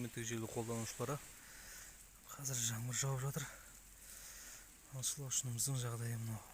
Әлеуметтік желі қолданушылары. Қазір жаңбыр жауып жатыр. Ал шылаушынымыздың жағдайы мынау.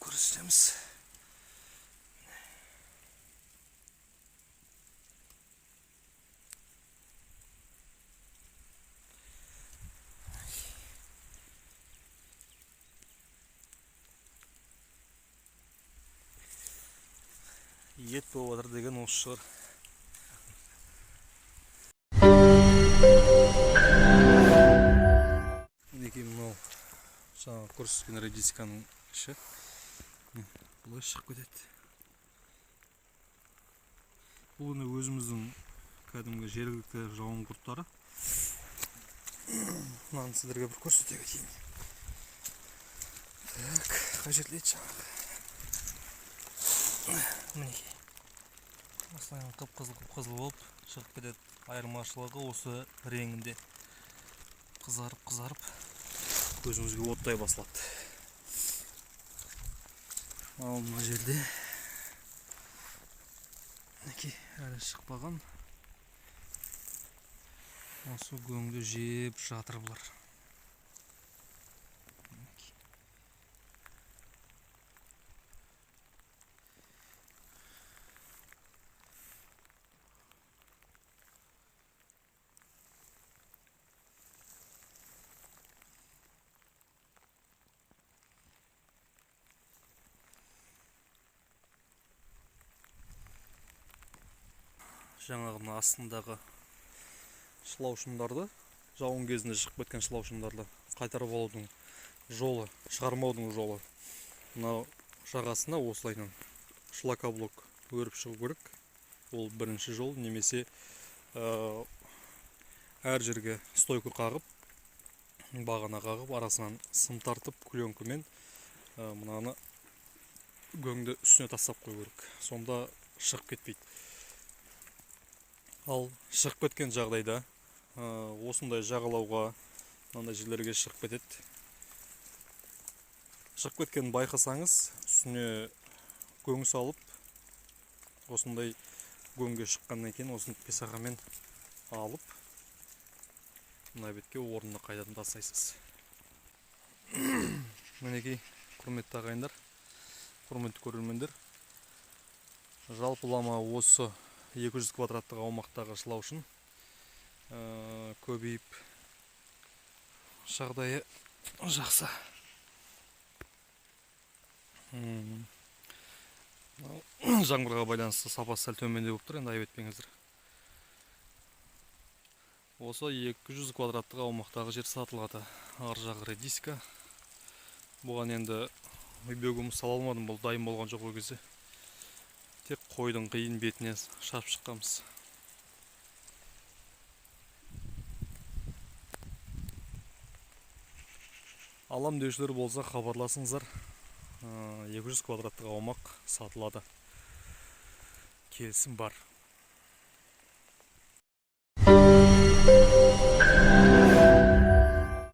Көрсетеміз. Ет болып жатыр деген осы шығар. Мінекей, мынау жаңағы көрсеткен редисканың іші. Былай шығып кетеді. Бұл енді өзіміздің кәдімгі жергілікті жауын құрттары. Мынаны сіздерге бір көрсете кетейін. Так, қай жерде еді жаңағы? Мінекей. Осылай қып-қызыл, қып-қызыл болып шығып кетеді. Айырмашылығы осы реңінде. Қызарып, қызарып көзімізге оттай басылады. Ал мына жерде мінекей әлі шықпаған. Осы көңді жеп жатыр бұлар. Мінекей. Жаңағы мына астындағы шылаушындарды, жауын кезінде шығып кеткен шылаушындарды қайтарып алудың жолы, шығармаудың жолы мынау жағасына осылайынан шлакоблок өріп шығу керек. Ол бірінші жол, немесе әр жерге стойка қағып, бағана қағып, арасынан сым тартып, пленкамен мынаны көңді үстіне тастап қою керек. Сонда шығып кетпейді. Ал шығып кеткен жағдайда осындай жағалауға, мынандай жерлерге шығып кетеді. Шығып кеткенін байқасаңыз, үстіне көң салып, осындай көңге шыққаннан кейін осыны песағамен алып, мына бетке орнына қайтадан тастайсыз. Мінекей, құрметті ағайындар, құрметті көрермендер, жалпылама осы 200 квадраттық аумақтағы шылаушын көбейіп, жағдайы жақсы. Жаңбырға байланысты сапасы сәл төмендеу болып тұр, енді айып етпеңіздер. Осы 200 квадраттық аумақтағы жер сатылады. Ар жағы редиска. Бұған енді биогумус сала алмадым, бұл дайын болған жоқ ол кезде. Тек қойдың қиын бетіне шапып шыққанбыз. Алам деушілер болса хабарласыңыздар. 200 квадраттық аумақ сатылады. Келісім бар.